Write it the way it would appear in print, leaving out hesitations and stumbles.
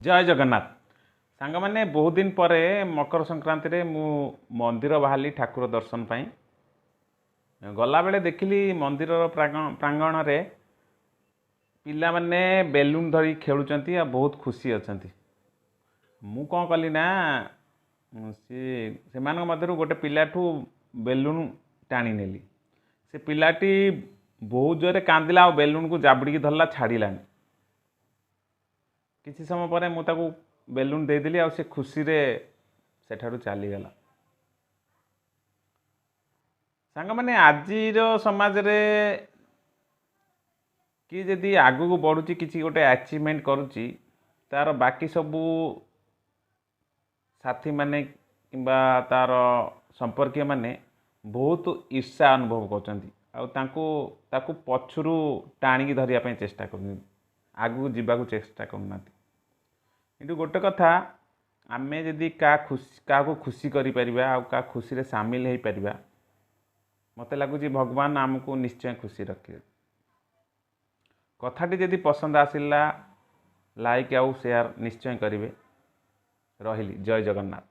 ଜୟ ଜଗନ୍ନାଥ ସାଙ୍ଗମାନେ। ବହୁତ ଦିନ ପରେ ମକର ସଂକ୍ରାନ୍ତିରେ ମୁଁ ମନ୍ଦିର ବାହାରିଲି ଠାକୁର ଦର୍ଶନ ପାଇଁ। ଗଲାବେଳେ ଦେଖିଲି ମନ୍ଦିରର ପ୍ରାଙ୍ଗଣରେ ପିଲାମାନେ ବେଲୁନ୍ ଧରି ଖେଳୁଛନ୍ତି ଆଉ ବହୁତ ଖୁସି ଅଛନ୍ତି। ମୁଁ କ'ଣ କଲି ନା, ସିଏ ସେମାନଙ୍କ ମଧ୍ୟରୁ ଗୋଟେ ପିଲାଠୁ ବେଲୁନ୍ ଟାଣି ନେଲି। ସେ ପିଲାଟି ବହୁତ ଜୋରରେ କାନ୍ଦିଲା ଆଉ ବେଲୁନ୍କୁ ଜାବୁଡ଼ିକି ଧରିଲା, ଛାଡ଼ିଲାନି। କିଛି ସମୟ ପରେ ମୁଁ ତାକୁ ବେଲୁନ୍ ଦେଇଦେଲି ଆଉ ସେ ଖୁସିରେ ସେଠାରୁ ଚାଲିଗଲା। ସାଙ୍ଗମାନେ, ଆଜିର ସମାଜରେ କିଏ ଯଦି ଆଗକୁ ବଢ଼ୁଛି, କିଛି ଗୋଟେ ଆଚିଭମେଣ୍ଟ କରୁଛି, ତା'ର ବାକି ସବୁ ସାଥିମାନେ କିମ୍ବା ତା'ର ସମ୍ପର୍କୀୟମାନେ ବହୁତ ଈର୍ଷା ଅନୁଭବ କରୁଛନ୍ତି ଆଉ ତାକୁ ପଛରୁ ଟାଣିକି ଧରିବା ପାଇଁ ଚେଷ୍ଟା କରୁଛନ୍ତି, ଆଗକୁ ଯିବାକୁ ଚେଷ୍ଟା କରୁନାହାନ୍ତି। କିନ୍ତୁ ଗୋଟେ କଥା, ଆମେ ଯଦି କାହାକୁ ଖୁସି କରିପାରିବା ଆଉ କାହା ଖୁସିରେ ସାମିଲ ହେଇପାରିବା, ମୋତେ ଲାଗୁଛି ଭଗବାନ ଆମକୁ ନିଶ୍ଚୟ ଖୁସି ରଖିବେ। କଥାଟି ଯଦି ପସନ୍ଦ ଆସିଲା, ଲାଇକ୍ ଆଉ ସେୟାର ନିଶ୍ଚୟ କରିବେ। ରହିଲି, ଜୟ ଜଗନ୍ନାଥ।